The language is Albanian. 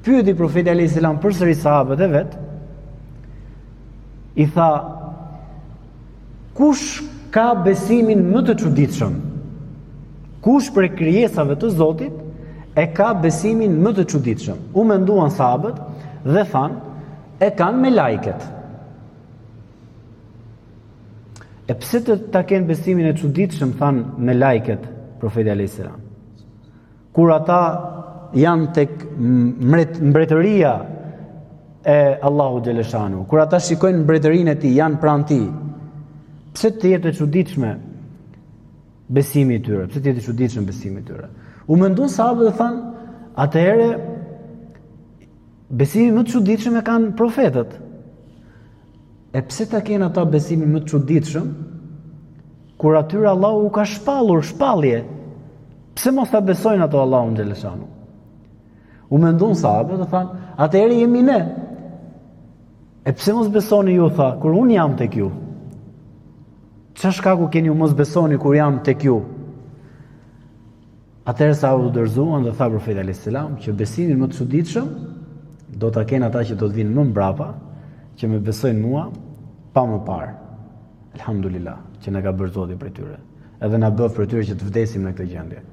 Pyeti profeti alayhis salam përsëri sahabët e vet. I tha Kush ka besimin më të çuditshëm? Kush prej krijesave të Zotit e ka besimin më të çuditshëm? U menduan sahabët dhe thanë, e kanë melajket. E pse të ta kenë besimin e çuditshëm, thanë melajket, profeti alayhis salam. Kur ata janë tek mbret, mbretëria e Allahu xheleshanuhu, kur ata shikojnë mbretërinë e tij, janë pranë tij. Pse të jetë e çuditshme besimi i tyre? Pse të jetë i çuditshëm besimi i tyre? U menduan sahabët dhe thanë, atëherë besimin më të çuditshëm e kanë profetët. E pse ta kenë ata besimin më të çuditshëm, kur atyre Allahu u ka shpallur shpallje? Pse mos ta besojnë ato Allahun xheleshanuhu? U menduan sahabët dhe thanë, atëherë jemi ne. E pse mos besoni ju tha, kur unë jam tek ju? Ça shkaku keni ju mos besoni kur jam tek ju? Atëherë sahabët u dorëzuan dhe tha profeti alayhis salam që besimin më të çuditshëm do ta kenë ata që do të vinë më mbrapa, që më besojnë mua pa më parë. Elhamdulillah, që na ka bërë Zoti prej tyre. Edhe na bëftë prej tyre që të vdesim në këtë gjendje.